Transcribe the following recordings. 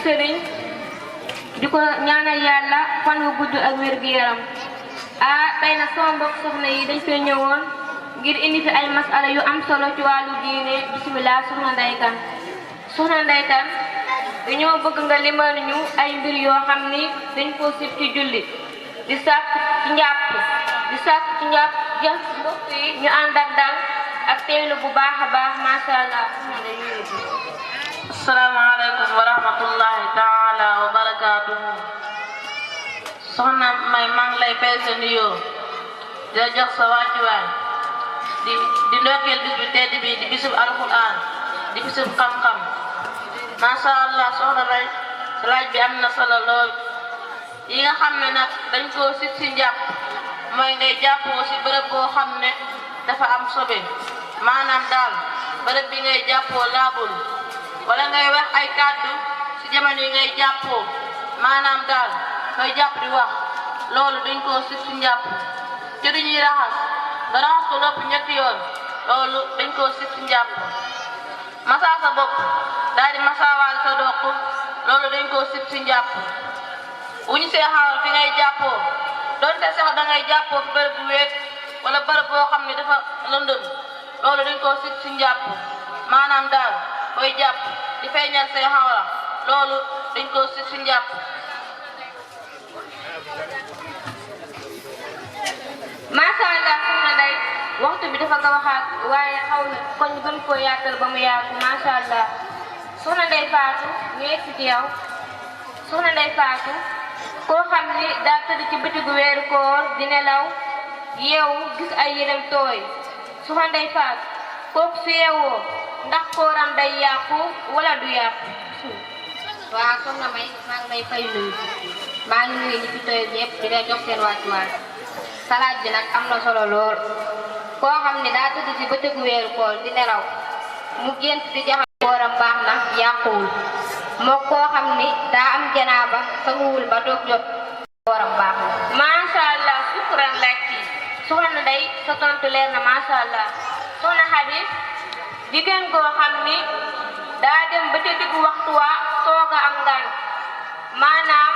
sëriñ di ko ñaanal yàlla fan wu gudd ak wér gu yaram tey nag sama mbokk soxna yi dañ fee ñëwoon ngir indi fi ay masala yu am solo ci wàllu diine. bismillah soxna Ndeye Kane. soxna Ndeye Kane dañoo bëgg nga limal ñu ay mbir yoo xam ni dañ ko sib ci julli di sàkk ci njàpp jël mbokk yi ñu ànd ak dal ak teewlu bu baax a baax masha Allah. asalaamaaleykum wa rahmatullahi taala wa barakaatuhu. soxna May maa ngi lay fay sa nuyoo di la jox sa wàccuwaay di ndokkeel bis bi tedd bi di bisub alquran di bisub xam-xam masha Allah. soxna May sa laaj bi am na solo lool. yi nga xam ne nag dañ koo sit si njàpp mooy ngay jàppoo si bërëb boo xam ne dafa am sobe, maanaam daal bërëb bi ngay jàppoo laabul, wala ngay wax ay kàddu si jamono yi ngay jàppoo, maanaam daal ngay jàpp di wax, loolu dañ koo sit si njàpp. te duñuy raxas nga raxas ko lépp ñetti yoon, loolu dañ koo sit si njàpp. masaa sa bopp daal di masaawaal sa doq, loolu dañ koo sit si njàpp. wuñu seexawal fi ngay jàppoo donte sax da ngay jàppoo fi bërëb bu wéet wala bërëb boo xam ne dafa lëndëm, loolu dañ koo sit si njàpp. maanaam daal booy jàpp di feeñal say xawra, loolu dañ koo sit si njàpp. masha Allah soxna Ndeye waxtu bi dafa nga waxaat waaye xaw na kon ñu gën koo yaatal ba mu yaatu masha Allah. soxna Ndeye Fatou ñu egg ci yow. soxna Ndeye Fatou koo xam ni daa tëdd ci bëccëgu weeru koor di nelaw yeewu gis ay yérem tooy, soxna Ndeye Fatou kooku su yeewoo ndax kooram day yàqu wala du yàqu. waaw soxna May maa ngi lay fay nuyu maa ngi nuyu ñi fi tooy ñëpp di leen jox seen wàccuwaay. salaat bi nag am na solo lool. koo xam ne daa tëdd ci bëccëgu weeru koor di nelaw mu gént di jaxal kooram baax na yàquwul, moo koo xam ni daa am janaaba sanguwul ba toog jot kooram baax na. masha Allah sukkuran lakki soxna Ndeye sa tontu leer na masha Allah. soxna Xadi jigéen goo xam ni daa dem ba ca diggu waxtu wa sooga am ngan, maanaam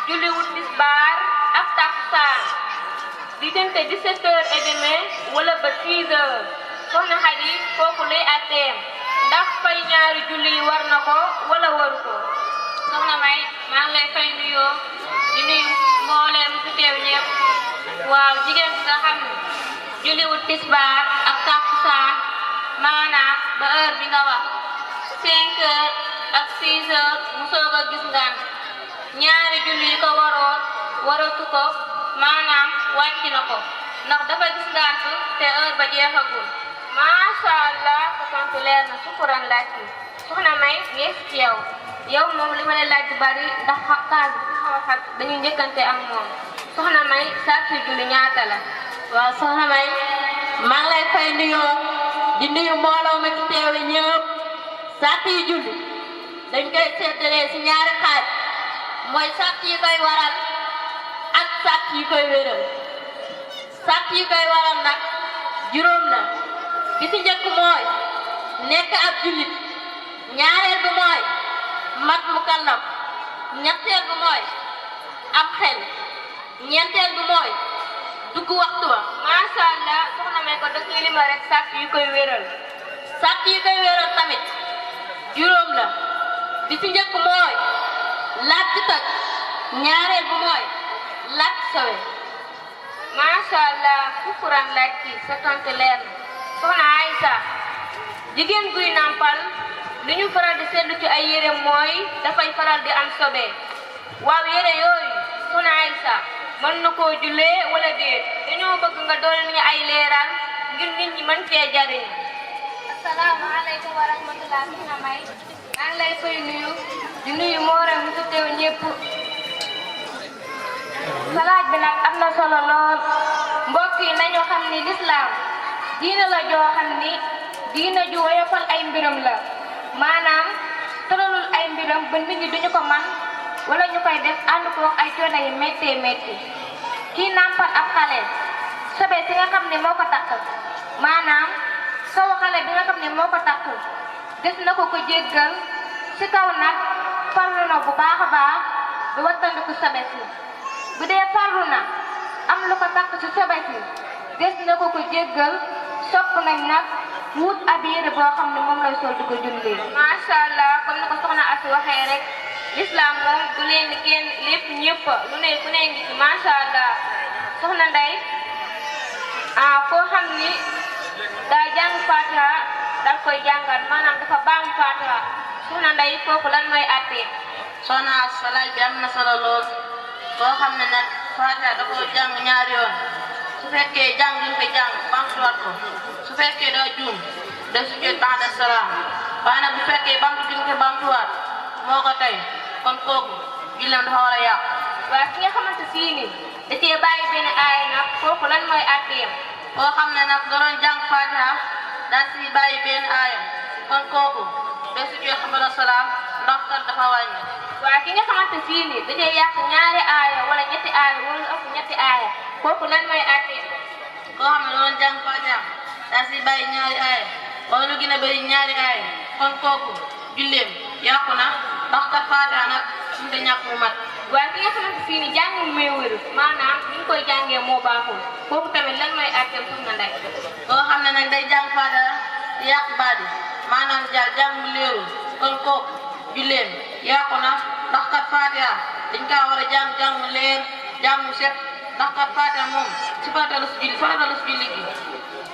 julliwut tisbaar ak takkusaan diggante 17h30 wala ba 6h. soxna Xadi kooku lay atteem ndax fay ñaari julli yi war na ko wala waru ko. soxna May maa ngi lay fay nuyoo di nuyu mbooleem fi teew ñëpp. waaw jigéen bi nga xam ne julliwut tisbaar ak takkusaan, maanaam ba heure bi nga wax 5h ak 6h mu soog a gis ngan, ñaari julli yi ko waroon waratu ko, maanaam wàcc na ko ndax dafa gis ngant te heure ba jeexagul. masha Allah sa tontu leer na sukkuran laaj bi. soxna May yees ci yow moom li ma lay laaj bu bari ndax kaas bi xaw a xat dañuy njëkkante ak moom. soxna May sàkki julli ñaata la? waaw soxna May maa ngi lay fay nuyoo di nuyu mbooloo ma ci teewe ñëpp. sàtt yi julli dañ koy seetalee ci ñaari xaaj, mooy sàtt yi koy waral ak sàtt yi koy wéral. sàtt yi koy waral nag juróom la. bi ci njëkk mooy nekk ab jullit, ñaareel bi mooy mat mukallaf, ñetteel bi mooy am xel, ñeenteel bi mooy dugg waxtu wa. masha Allah soxna May ko dëkk li ma rek sàtt yi koy wéral. sàtt yi koy wéral tamit juróom la. bi ci njëkk mooy laaj ci toj, ñaareel bi mooy laaj ci sawe. masha Allah sukkuran lakki sa tontu leer na. soxna Aysa jigéen guy nampal li ñu faral di seetlu ci ay yére mooy dafay faral di am sobe. waaw yére yooyu soxna Aysa mën na koo jullee wala déet? dañoo bëgg nga dool ñu ay leeral ngir nit ñi mën cee jariñ. asalaamaaleykum wa rahmatulah soxna May maa ngi lay fay nuyu di nuyu mooram mi fi teew ñëpp. salaat bi nag am na solo lool. mbokk yi nañu xam ni lislaam diina la joo xam ni diina ju woyofal ay mbiram la, maanaam tëralul ay mbiram ba nit ñi duñu ko man wala ñu koy def ànd koog ay coono yu méttee métti. kii nàmpal ab xale sobe si nga xam ne moo ko takk, maanaam sow xale bi nga xam ne moo ko takk des na ko jéggal ci kaw nag farlu na bu baax a baax di wattandiku sobe si bu dee farlu na am lu ko takk ci sobe si des na ko jéggal sopp nañ nag wut ab yére boo xam ne moom lay sol di ko jullee. macha allah comme ni ko soxna Asi waxee rek l'islam moom du leen kenn lépp ñëpp lu ne ku ne ngi ci macha allah soxna Ndey koo xam ni daa jàng Fatiha dal koy jàngal maanaam dafa baam Fatiha soxna Ndey kooku lan mooy àttee. soxna Asi sa laaj bi am na solo lool koo xam ne nag Fatiha da ko jàng ñaari yoon su fekkee jàng li ko jàng bamtuwaat ko su fekkee daa juum def sujjóot ba'da salaam waaye nag bu fekkee bamtu gi ko bamtuwaat moo ko tey kon kooku julleem dafa war a yàqu. waaw ki nga xamante sii ni da cee bàyyi benn aaya nag kooku lan mooy àtteem. koo xam ne nag da doon jàng Fatiha daal si bàyyi benn aaya kon kooku def sujjóot ba'da salaam ndax kat dafa wàññi. waaw ki nga xamante sii ni da cee yàq ñaari aaya wala ñetti aaya wala ëpp ñetti aaya kooku lan mooy àtteem. koo xam ne da doon jàng Fatiha daal si bàyyi ñaari aaya wala lu gën a bëri ñaari aaya kon kooku julleem yàqu na ndax kat Fatiha nag suñu ko ñàkk mu mat. waaye ki nga xamante fii ni jàng muy wéru maanaam ni ñu koy jàngee moo baaxul kooku tamit lan mooy àtteem soxna Ndey. koo xam ne nag day jàng Fatiha di yàq baadi maanaam jàng mu leerul kon kooku julleem yàqu na ndax kat Fatiha dañ kaa war a jàng mu leer jàng mu set ndax kat Fatiha moom si farata la si julli gi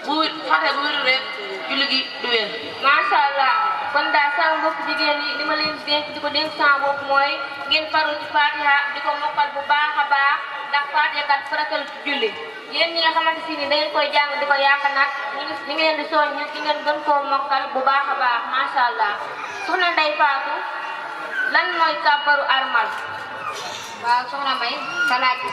bu Fatiha bu wéru rek julli gi du wér. macha allah kon daal sama mbokk jigéen yi li ma leen dénk di ko dénk sama bopp mooy ngeen farlu ci Fatiha di ko mokkal bu baax a baax ndax Fatiha kat faratal ci julli yéen ñi nga xamante si ni da ngeen koy jàng di ko yàq nag ñu ngi leen di soññu ci ngeen gën koo mokkal bu baax a baax macha allah soxna Ndey Faatu lan mooy kàbbaru armal. waaw soxna May sa laaj bi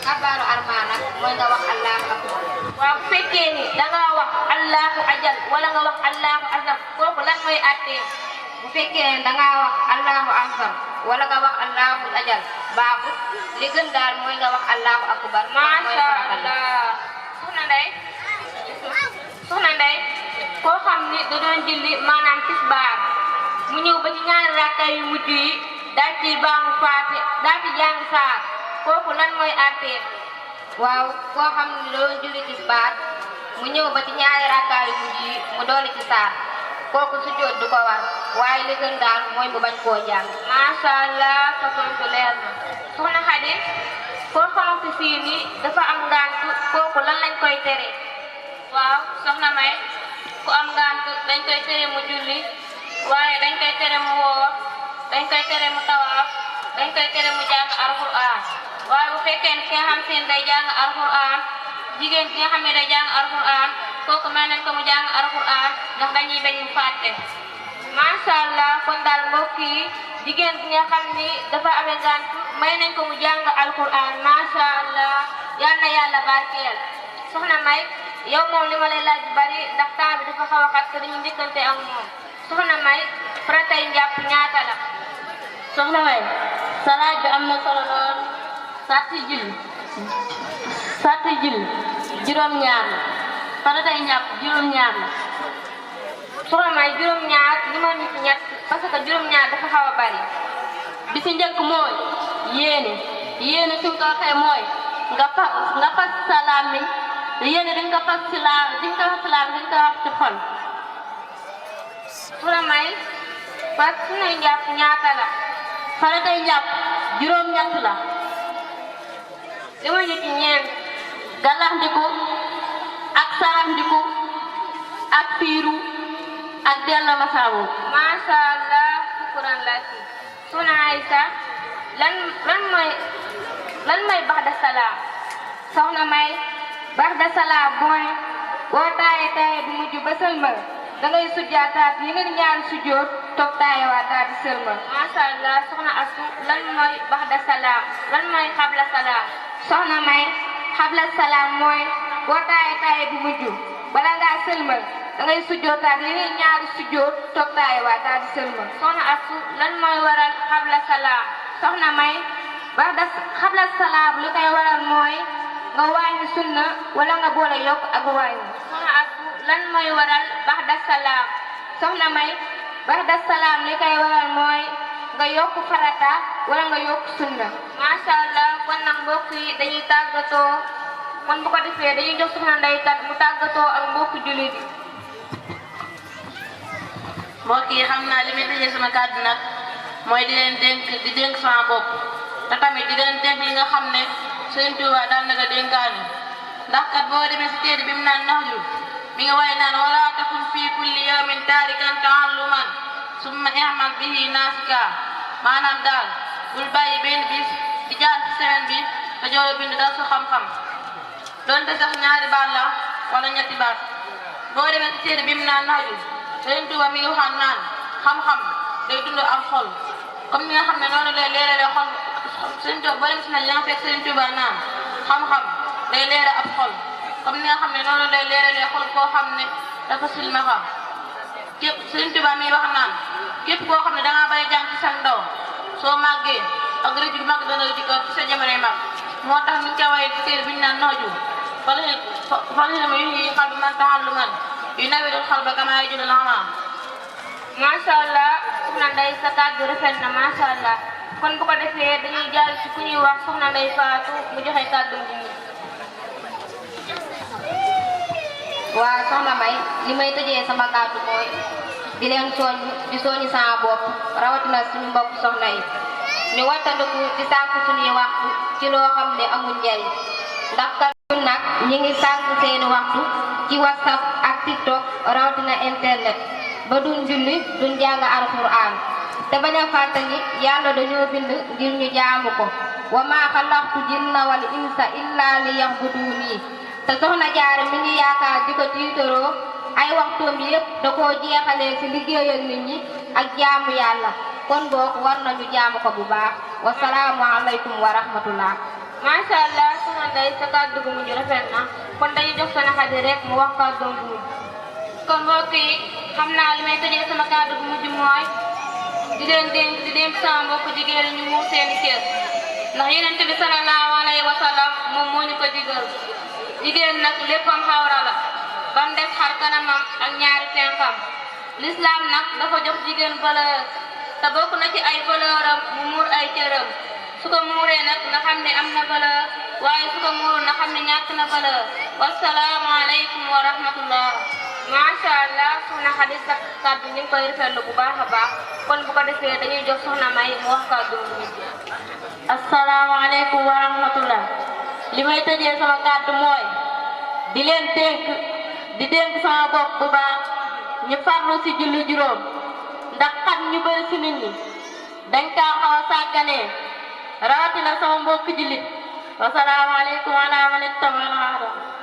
kàbbaru armal nag mooy nga wax allahu akbar. waaw bu fekkee ni da ngaa wax allahu ajal wala nga wax allahu azam kooku lan mooy àtteem. bu fekkee da ngaa wax allahu akbar wala nga wax allahu ajal baaxut li gën daal mooy nga wax allahu akbar. macha allah soxna Ndey koo xam ni da doon julli maanaam tisbaar mu ñëw ba ci ñaari rakka yu mujj yi daal ci baamu faate daal ci jàng saar kooku lan mooy àtteem. waaw koo xam ne doon julli tisbaar mu ñëw ba ci ñaari rakka yu mujj yi mu dooli ci saar kooku sujjóot du ko war waaye li gën daal mooy mu bañ koo jàng. macha allah sa tontu leer na soxna Xadi koo xamante fii ni dafa am ngànt kooku lan lañ koy tere. waaw soxna May ku am ngànt dañ koy tere mu julli waaye dañ koy tere mu woor dañ koy tere mu tawaaf dañ koy tere mu jàng alxuraan waaye bu fekkee ne ki nga xam seen day jàng alxuraan jigéen ki nga xam ne day jàng alxuraan kooku may nañ ko mu jàng alxuraan ndax dañuy bañ mu fàtte. macha allah kon daal mbokk yi jigéen bi nga xam ni dafa amee ngànt may nañ ko mu jàng alxuraan macha allah yal na yàlla barkeel soxna May yow moom li ma lay laaj bari ndax temps bi dafa xaw a xat te dañu njëkkante ak moom soxna May faratay njàpp ñaata la. soxna May sa laaj bi am na solo lool sarti julli juróom-ñaar la faratay njàpp juróom-ñaar la. soxna May juróom-ñaar li ma nit ñett parce que juróom-ñaar dafa xaw a bari. bi ci njëkk mooy yéene suñ ko waxee mooy nga fas sa làmmiñ yéene dañ ko fas ci làmmiñ dañ ko wax ci xol. soxna May fas suñuy njàpp ñaata la. faratay njàpp juróom-ñett la. li ma nit ñeent galaxndiku ak saraxndiku ak piiru ak delloo masaabu. macha allah shukran laki soxna Aysa lan mooy baxda salaam. soxna May baxda salaam mooy boo taaye bu mujj ba sëlmal da ngay sujjaataat li nga ñaari sujjoot toog taayewaat daal di sëlmal. macha allah soxna Asu lan mooy baxda salaam lan mooy xabla salaam. soxna May xabla salaam mooy boo taaye bu mujj bala ngaa sëlmal da ngay sujjootaat li nga ñaari sujjoot toog taayewaat daal di sëlmal. soxna Asu lan mooy waral xabla salaam. soxna May baxda xabla salaam li koy waral mooy nga wàññi sunna wala nga boole yokk ak wàññi. soxna Asu lan mooy waral baxda salaam. soxna May baxda salaam li koy waral mooy yokk farata wala nga yokk sunna. macha allah kon nag mbokk yi dañuy tàggatoo kon bu ko defee dañuy jox soxna Ndeye Kane mu tàggatoo ak mbokku jullit yi. mbokk yi xam naa li may tëjee sama kàddu nag mooy di leen dénk sama bopp te tamit di leen dénk li nga xam ne Sëriñ Tuuba daan na ko dénkaane ndax kat boo demee si téere bi mu naan naxju mi nga waaye naan wala takun fii kulli yawmin taarikan taalluman summa ihmal bihi naasika maanaam daal bul bàyyi benn bis di jaar ci semaine bi te jooro bind dal su xam-xam doonte sax ñaari baat la wala ñetti baat boo demee si téere bi mu naan naxju Sëriñ Tuuba mi ngi waxaan naan xam-xam day dund am xol comme ni nga xam ne noonu lay leeralee xol Sëriñ Tuuba boo dem si nañ la nga fekk Sëriñ Tuuba naan xam-xam day leeral ab xol comme ni nga xam ne noonu lay leeralee xol koo xam ne dafa silmaxa képp Sëriñ Tuuba mi wax naan képp koo xam ne dangaa bay jàng ci sa ndaw soo màggee ak rëcc bu mag dana di ko ci sa jamonoy mag moo tax mi ngi koy waaye ci téere bi ñu naan nooju fal ma yu xal bi man taxalluman yu nawirul xal ba kamaa yajidul xama. macha allah soxna Ndeye sa kàddu rafet na macha allah kon bu ko defee dañuy jàll ci ku ñuy wax soxna Ndeye Fatou mu joxe kàddu bu mujj. waa soxna May li may tëjee sama kàddu mooy di leen soññi sama bopp rawatina suñu mbokk soxna yi ñu wattandiku di sànku suñuy waxtu ci loo xam ne amul njariñ ndax kat ñun nag ñi ngi sànku seeni waxtu ci whatsapp ak tiktok rawatina internet ba duñ julli duñ jàng alquran te bañ a fàtte ni yàlla dañoo bind ngir ñu jaamu ko wa maa xalaqtu jinna wal insa illa li yaxbuduni te soxna Jaara mi ngi yaakaar di ko tiitaroo ay waxtoom yépp da koo jeexalee ci liggéeyal nit ñi ak jaamu yàlla kon boog war nañu jaamu ko bu baax wasalaamu aleykum wa rahmatullah. macha allah soxna Ndeye sa kàddu gu mujj rafet na kon dañuy jox Soxna Xadi rek mu wax kàddu gu mujj. kon mbokk yi xam naa li may tëjee sama kàddu gu mujj mooy di dénk sama mbokk jigéen ñu muur seeni kër ndax Yonent bi sallallahu alayhi wa sallam moom moo ñu ko digal jigéen nag léppam xawra la ba mu def xar kanamam ak ñaari tenkam l'islam nag dafa jox jigéen valeur te bokk na ci ay valeuram mu muur ay cëram su ko muuree nag nga xam ne am na valeur waaye su ko muurul nga xam ne ñàkk na valeur wasalaamu aleykum wa rahmatullah. macha allah soxna Xadi sa kàddu ñu ngi koy rafetlu bu baax a baax kon bu ko defee dañuy jox soxna May mu wax kàddu bu mujj. assalaamu aleykum wa rahmatullah li may tëjee sama kàddu mooy di leen dénk sama bopp bu baax ñu farlu ci julli juróom ndax xat ñu bëri ci nit ñi dañ kaa xaw a sàgganee rawatina sama mbokk jullit wasalaamu aleykum wa rahmatullah.